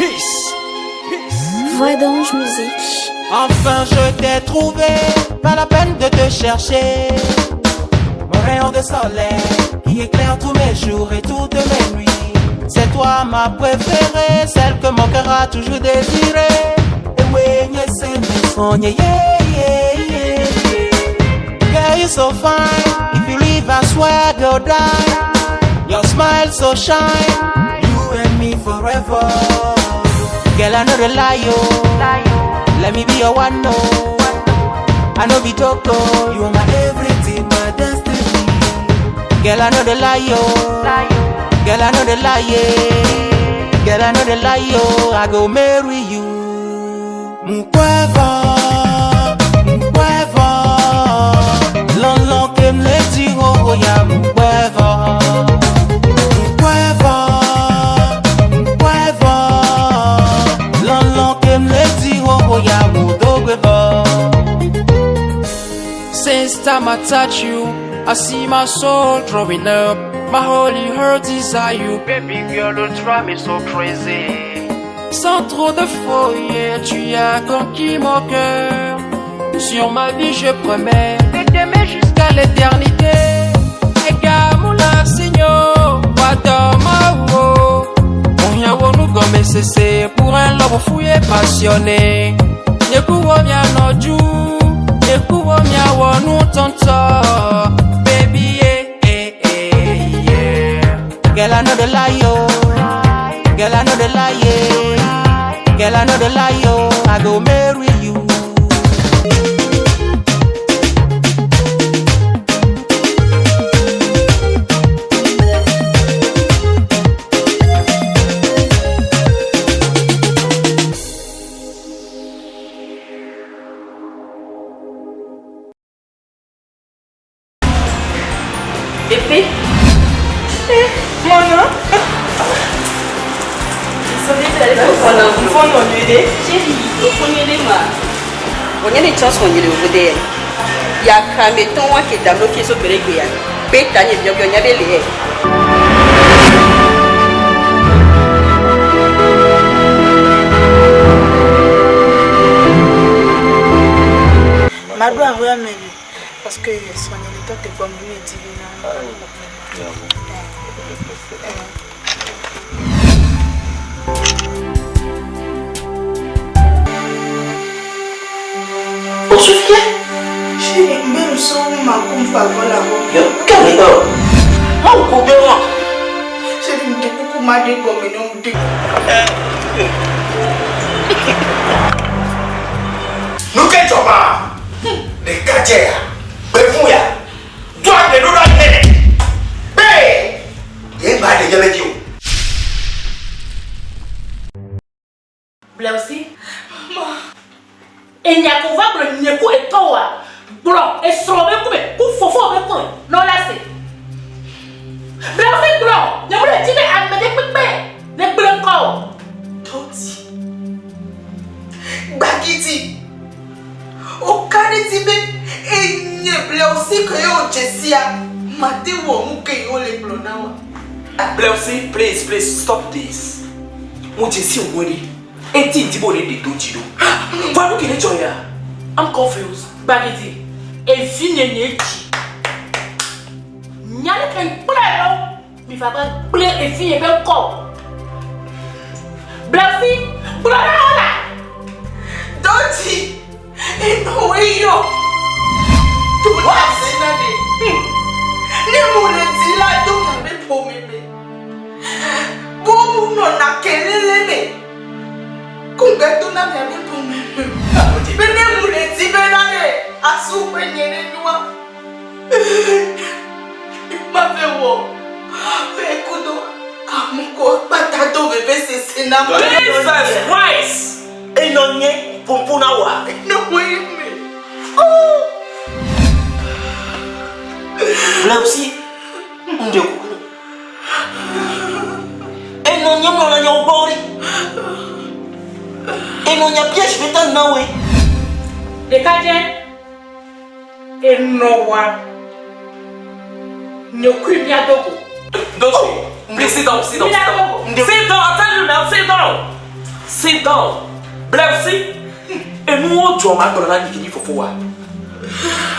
Peace. Peace. Voix d'ange musique. Enfin je t'ai trouvé, pas la peine de te chercher. Mon rayon de soleil qui éclaire tous mes jours et toutes mes nuits. C'est toi ma préférée, celle que mon cœur a toujours désirée. Et oui, yeah, yeah, yeah, yeah. Girl, you so fine. If you leave, I swear go die. Your smile so shine. You and me forever. Girl, I know the lie, oh. Let me be your one, no. I know be joke, oh. You are my everything, my destiny. Girl, I know the lie, oh. Girl, I know the lie, yeah. Girl, I know the lie, oh. I go marry you. Mkweva, mkweva. Lon kem le ti ho ya mkweva. Mkweva, mkweva. Lon kem le ti ho ya mudogweva. Since time I touch you, I see my soul drawing up. My holy heart desire you. Baby girl, you drive me so crazy. Sans trop de foyer, tu as conquis mon cœur. Sur ma vie, je promets de t'aimer jusqu'à l'éternité. Egamula Seigneur, Wadamawo. Onyawo cessé pour un lobo fouillé passionné. Yekuwo mia noju, yekuwo mia wonu tonto. Baby, yeah, eh, eh, yeah. Girl, I know the lie, oh. Girl, I know the lie, yeah. Girl, I know the lie, oh. I go marry you. Épée Mon nom Wonyene chance wonyele ovode ya krame ton wa ke damlo fi so bere gbe ya pe tanye biobio nya be le Maɖo ahoya me le parce que srɔ̃nye le tɔ te gbɔm ne di bena. Osufie. Chérie, même so makumfa vola ho. Yo, kame o. Ma ko be won. Chérie, mde kuku ma de gome no mde. Nu ke dzɔma ɖekadze ya gbe fún ya do aɖe ɖo ɖa nɛ be ye gba ɖe nye be dzi o. Bleusi. Enya ko va gblɔ nye ku etɔwoa gblɔ esrɔ̃ be kume ku fofo be kume nɔ la se. Bleusi gblɔ nye mu le dzi be ame ɖe kpekpe ne gblẽ ŋkɔ o. Toti. Gbagidi. O ka ɖe dzi be enye Bleusi ke ye wò dze sia mate wɔ nu ke ye wole gblɔ na wa. Bleusi, please, please stop this. Mo dze si òun ri. Eti ìdìbò rẹ̀ dè tó jì lọ. Fọlú kìíní jọ ya. I'm confused. Gbagidi evi nye nye dzi. Nya ɖe ke ŋkplɔe ɖo mi va be gblẽ evi nye be ŋkɔ o. Bleusi gblɔ na wo la. Toti. Enɔ eyɔ. To la se na ɖe. Ne mo le dzi la do miabe ƒome me. Bobu nɔna kelele me. Kungbe do na miabe ƒome me. Be ne mo le dzi bena ɖe asu ƒe nye ne nua. Ma ve wɔ. Ve kudo amuko kpata do veve sese na ma. Jesus Christ! Enɔ nye pompo na wa. Enɔ ye me. Bleusi, ŋdè kuku. Enɔ nye mlɔ na nye wo gbɔ ɖe. Enɔ nye piège be ta na woe. Ɖekadze enɔ wa nye kui mia dogo. Don't oh, please sit down, sit down, sit down. Sit down, I tell you now, sit down. Sit down. Blewsi. Enuwo dzɔ ma gblɔ na nyi ke nyi fofowa.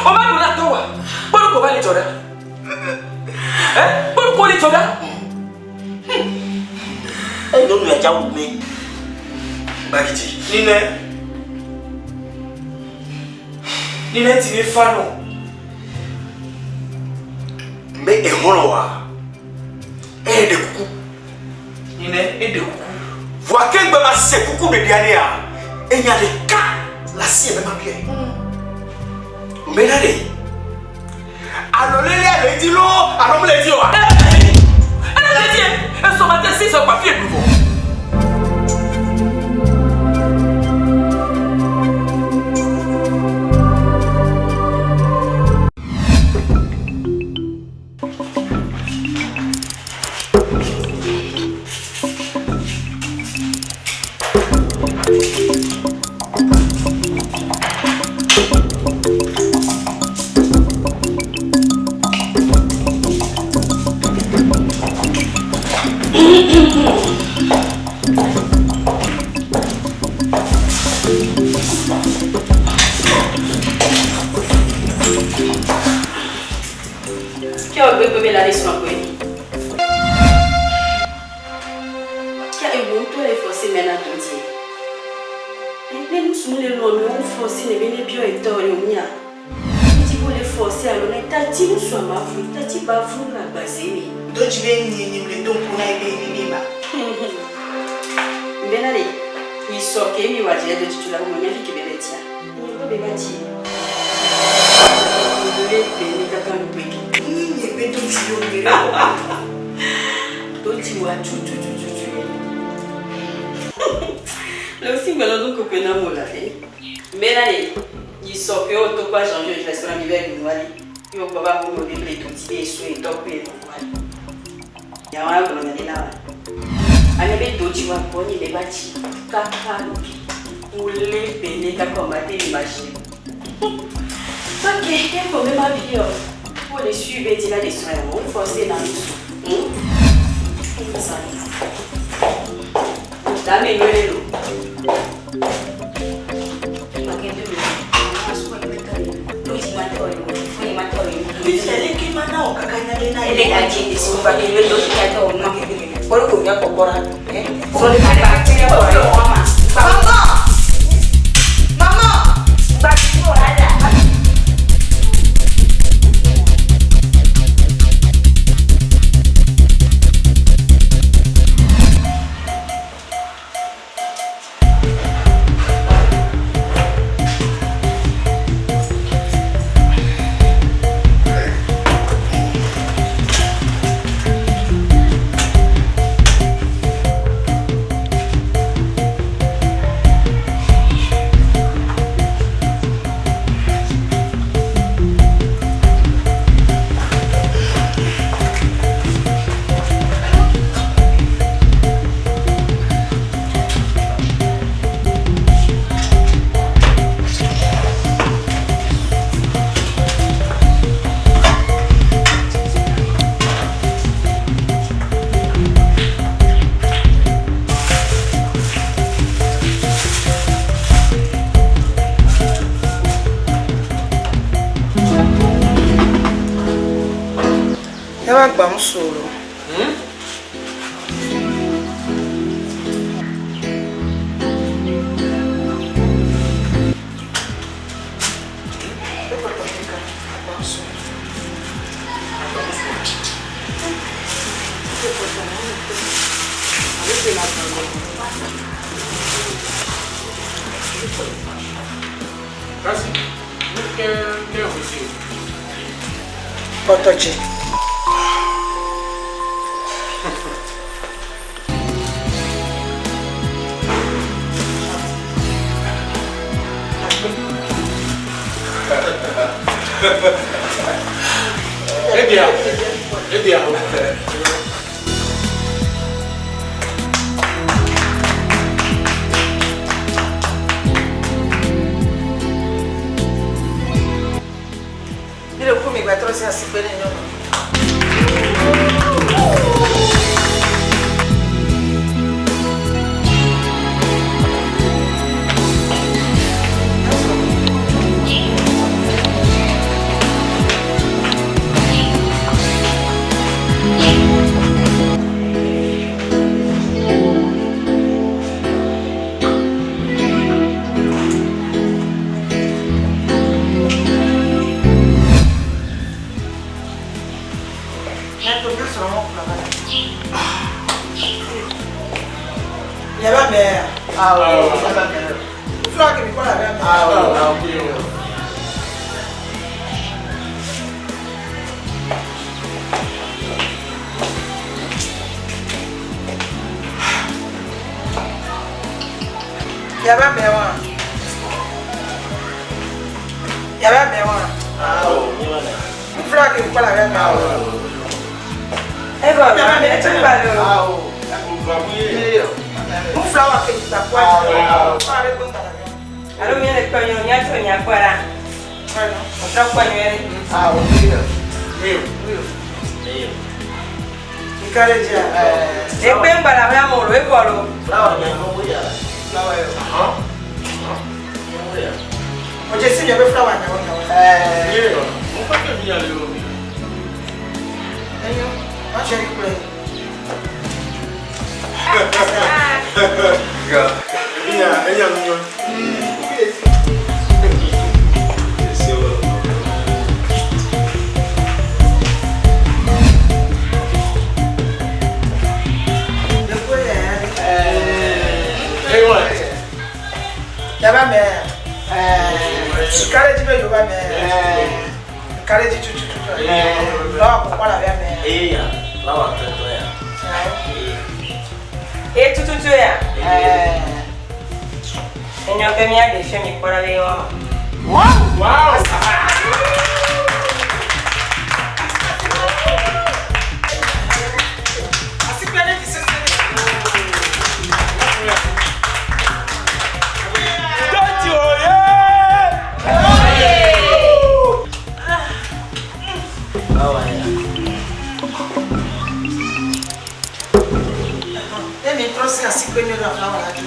O ma gblɔ na tɔwa. Kpɔ nu ko va le dzɔ ɖa. Eh? Kpɔ nu ko le dzɔ ɖa. Eyi nyɔnu ya dza wu mi. Bagidi. Nine. Nine ti ne fa no. Mbe ehɔlɔ wa. Eye ɖe kuku. Nine eɖe kuku. Vɔa ke ŋgbe ma se kuku ɖeɖia nea, enya ɖeka le asi be ma biae. Mbe na ɖe. Alɔlelea le edzi loo alo mele edzi oa? Ele edzi. Esɔ ma te si sɔ kpa fi eɖu vɔ. Kia gbegbe be la ɖe srɔ̃ koe. Kia ewo ŋutɔ le forcé mɛ na do die. Ne nusu le lɔ mi wo forcé ne be ne biɔ etɔ le mia. Ŋdi wo le forcé alo ne tati nusu ama vu tati ba vu na gbaze mi. Do dzi be nye nye le do ŋku na ebe mi be ma. Mbena le yi sɔ ke mi wa dze do tutu la wo nya fi ke be be tia. Nye be ba ti. Le be ni kaka nu pe. Nye nye be do dzi yo be. Do dzi wa tu tu tu tu tu. Le aussi me lo do ko pe na mo la eh. Mbena le yi sɔ ke o to kwa changer je restaurant mi be nu ali. Yo baba mo be le do dzi be so e to pe mo wa. Ya wa gblɔ nya ɖi na wa. Ame be do dzi wa gbɔ nyi le va tsi kaka loke. Wole be ne kaka o ma te imaginer. Ok, ke ko be ma vi yo. Wo le su be di la de srɔ̃ ya wo forcer na nu su. Dame nyuie lo. Maman! Ẹ wá gbà ń sọ̀rọ̀. Vas-y. Quel reçu? Kpɔtɔdzi. Eh bien. Eh bien. Mi le ku mi gba trɔ si asi kpe ne nyɔnu. Yaba mɛ. Awɔ. Yaba mɛ. Fura kɛ mi kɔ la bɛ mɛ. Awɔ. Yaba mɛ wa. Yaba mɛ wa. Awɔ. Yaba mɛ. Fura kɛ mi kɔ la bɛ mɛ. Awɔ. Eva, yaba mɛ tse ba lo. Awɔ. Mu fura wa kɛ ta kɔ. Awɔ. Alo mi le kpɔ nyɔ, nya tso nya kpɔ la. O trɔ kpɔ nyɔ ɖe. Awɔ. Nkare dza. Ekpe ŋgbala bɛ amewo lo, ekɔ lo. O jẹ si mi bɛ fura wa nyawo nyawo. Enyo, ma ṣe rí pé. Yaba mɛ. Nkare dzi bɛ yoba mɛ. Nkare dzi tututu. Lɔwɔ kɔkɔ la bɛ mɛ. Eya, lawa tɔtɔ ya. E tututu ya. Enyo ke mia de fia mi kpɔ ɖa be yewoa ma. Wow! E mi trɔ si asi kpe nyɔ la fura wa la dzi.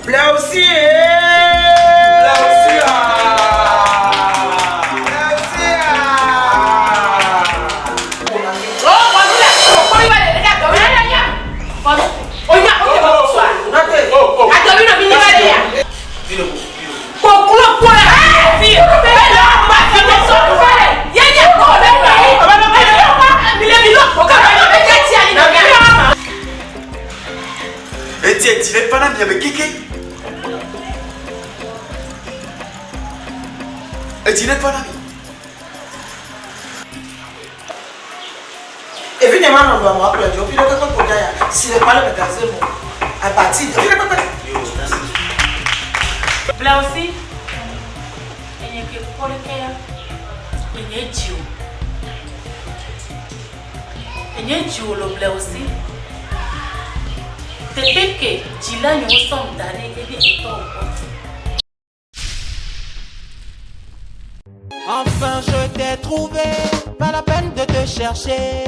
Blausi. Blausi. Etienne, tu n'es pas là, mais avec Kiki. Et tu n'es pas là. Evi nye ma nɔ ɖua mɔ akplɔ dzi ofi ɖe kpekpe ko dza ya si le kpale me gaze mo abati efi ɖe kpekpe. Blausi, enye ke kpɔ ɖeke ya, enye dzi o. Enye dzi o lo Blausi. Teƒe ke dzila nyewo sɔm da ɖe ebe etɔ wòkpɔ. Enfin je t'ai trouvé, pas la peine de te chercher.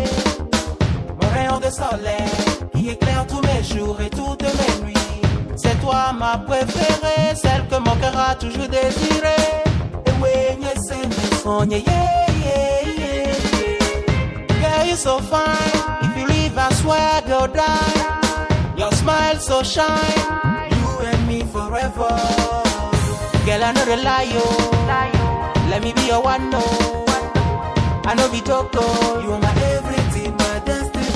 Mon rayon de soleil qui éclaire tous mes jours et toutes mes nuits. C'est toi ma préférée, celle que mon cœur a toujours désirée. Et oui, c'est mes sons, yeah, yeah, yeah, yeah. Girl, you so fine, if you leave, I swear go die. Your smile so shine, you and me forever. Girl, I know the lie, yo. Let me be your one, no. I know be joke, oh. You are my everything, my destiny.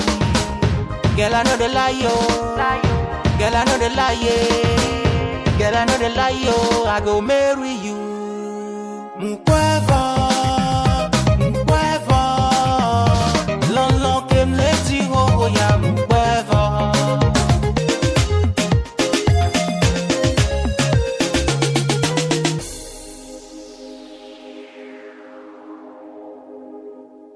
Girl, I know the lie, yo. Girl, I know the lie, yeah. Girl, I know the lie, yo. I go marry you. Mukweva.